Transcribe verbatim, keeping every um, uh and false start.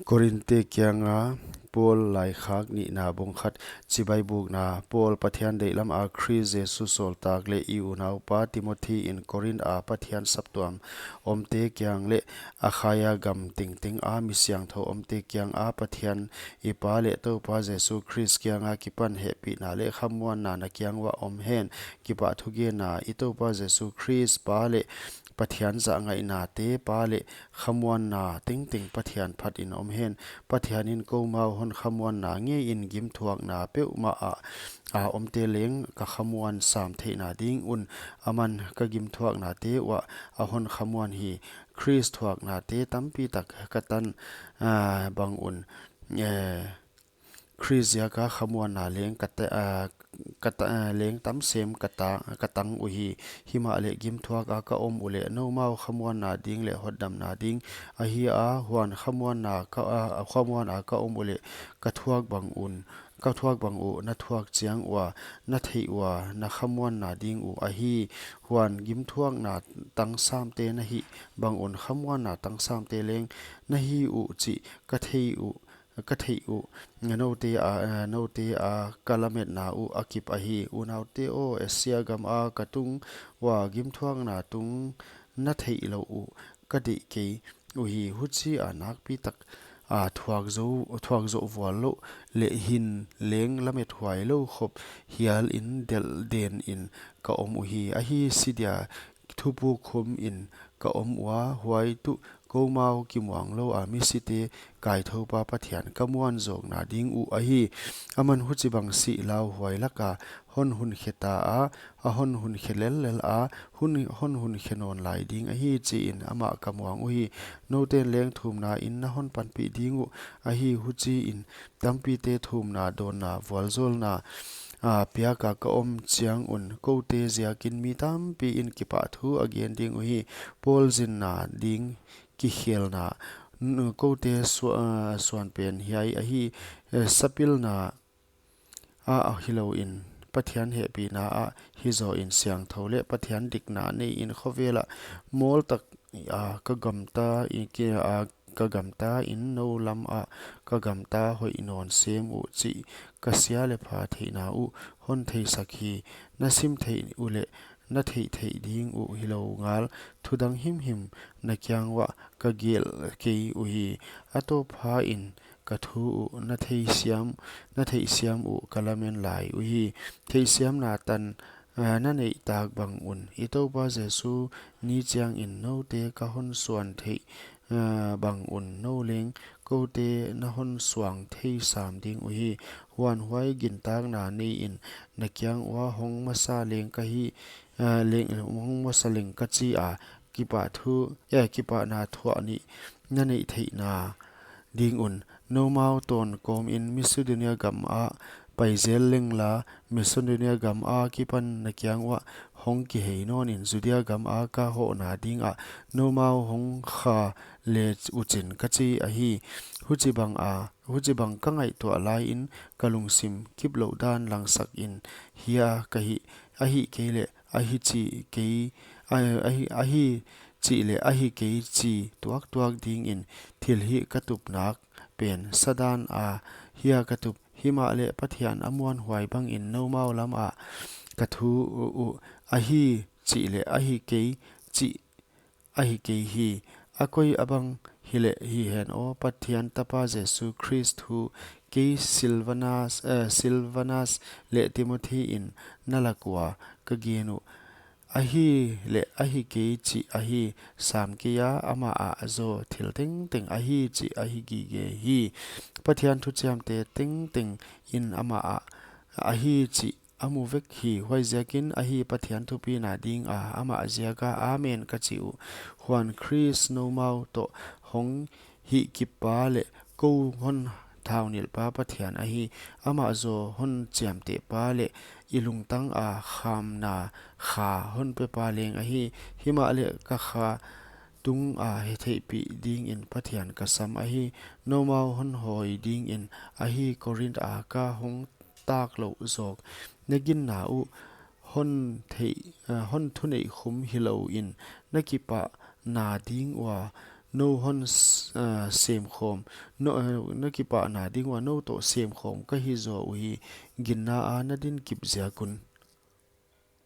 Korinth te kianga Paul laikhak nihna bung khat. Chibai bukna. Paul, Pathian deihlam a Khrist Jesu sawltak leh i unaupa Timothi in Korinth a Pathian saptuam omte kiang leh Akhaia gam tengteng a mi siangthou omte kianga Pathian i Pa leh Toupa Jesu Khrist kianga kipan hehpihna leh khamuanna na kiang uah om hen. Kipahthugenna. I Toupa Jesu Khrist Pa leh Pathian zahngaihna te, Pa leh khamuanna tengteng Pathian phat in om hen. Pathian in koumau hon khamuanna ngeiin gimthuakna peuhmah a, a omte leng ka khamuan sam theihna ding un, aman ka gimthuaknate uah a hon khamuan hi. Khrist thuaknate tampi tak ka tan, ah, bang un, eh, Khrist ziaka khamuanna leng ka ta-, ah, ka ta-, ah, leng tam sem ka ta-, ka tang uhi. Himahleh gimthuak a ka om uleh noumau khamuanna ding leh hotdamna ding ahi a, huan khamuanna ka, ah, khamuan a ka om uleh ka thuak bang un, ka thuak bang uh na thuak chiang ua, na theih ua, na khamuanna ding uh ahi. Huan gimthuakna tangsamte na hih bang un khamuanna tangsamte leng na hi uh chih ka thei uh, ka theih uh. Noute a, noute a ka lametna uh a kip ahi. Unaute aw, Asia gam a ka tung ua gimthuakna tung na theih louh uh ka deih kei uhi. Huchia nakpi tak a thuak zou, thuak zoh vual louh leh hin leng lamet huai lou khop hial in delh den in ka om uhi. Ahi, si dia thupuk khum in ka om ua, huai tuh koumau kimuang lou a misite kaithoupa Pathian ka muan zawkna ding uh ahi. Aman huchibang sih lauhuai laka hon hun khe ta a, a hon hun khe lellel a, hun, hon hun khe nawn lai ding ahi chiin amah ka muang uhi. Nouten leng thumna in na hon panpih ding uh ahi. Huchiin tampite thumna, dawnna, vualzawlna, a, piaka ka om chiang un koute ziakin mi tampi in kipahthu a gen ding uhi. Paul zinna ding kikhelna, n-, koute sua-, a, suan pen hiai ahi, eh, sapilna a, a hilouin Pathian hehpihna a hizaw in siangthou leh Pathian dikna nei in khovel a mawl tak a ka gamta in ki-, a ka gamta in nou lam a ka gamta hoih nawn sem uh chih ka sia leh pha theihna uh hon theisak hi. Na sim theih uleh na theih theih ding uh hilou ngal, thudang himhim na kiang uah ka gelh kei uhi. A tawpin ka thu uh na theisiam, na theisiam uh ka lamen lai uhi. Theihsiamna tan, a, na neih tak bang un i Toupa Jesu ni chiangin noute ka hon suan theih, a, bang un nou leng koute na hon suang thei sam ding uhi. Huan huai gintakna nei in na kiang ua hong masa leng ka hi, a, leng, hong masa leng ka chi a, kipahthu, eh, kipahna thuah nih na neih theihna ding un. Noumau tawn kawmin Macedonia gam a pai zel leng la, Macedonia gam akipan na kiang uah hong kihei nawn in Judea gam a ka hohna ding a noumau hong kha le uchin ka chi ahi. Huchibang a, huchibang ka ngaihtuah lai in ka lungsim kip louh dan langsak in hia ka hi, ahihkeileh ahi chih kei, a, ahi, ahi chih leh ahi kei chi tuaktuak dingin thil hih ka tup nak pen sadan a hia ka tup. Himahleh Pathian a muanhuai bangin noumau lam a ka thu uh, uh, ahi chih leh ahi kei chih ahi kei hi. A koi a bang hileh hihen aw, Pathian Tapa Jesu Khrist thu kei Silvanas, eh, Silvanas leh Timothi in na lak ua ka gen uh. Ahi leh ahi kei chih ahi sam kei a, amah ah zaw thil tengteng ahi chih ahi gige hi. Pathian thuchiamte tengteng in amah ah ahi chih a mu vek hi. Huaiziakin ahi Pathian thupina ding a amah ziaka amen ka chi uh. Huan Khrist noumau toh hong hihkip pa leh kou hon thaunilh pa Pathian ahi. Amah zaw hon chiamteh pa leh i lungtang a khamna kha hon pe pa leng ahi. Himahleh ka kha tung a hetheihpih dingin Pathian ka sam ahi. Noumau hon hawi dingin ahi Korinth a ka hong tak louh zawk. Na ginna uh hon theih, eh, hon thuneih khum hilou in na kipahna ding ua nou hon s-, ah, sem khawm, nou, ah, na kipahna ding ua nou toh sem khawm ka hi zaw uhi, ginna a na din kip ziak un.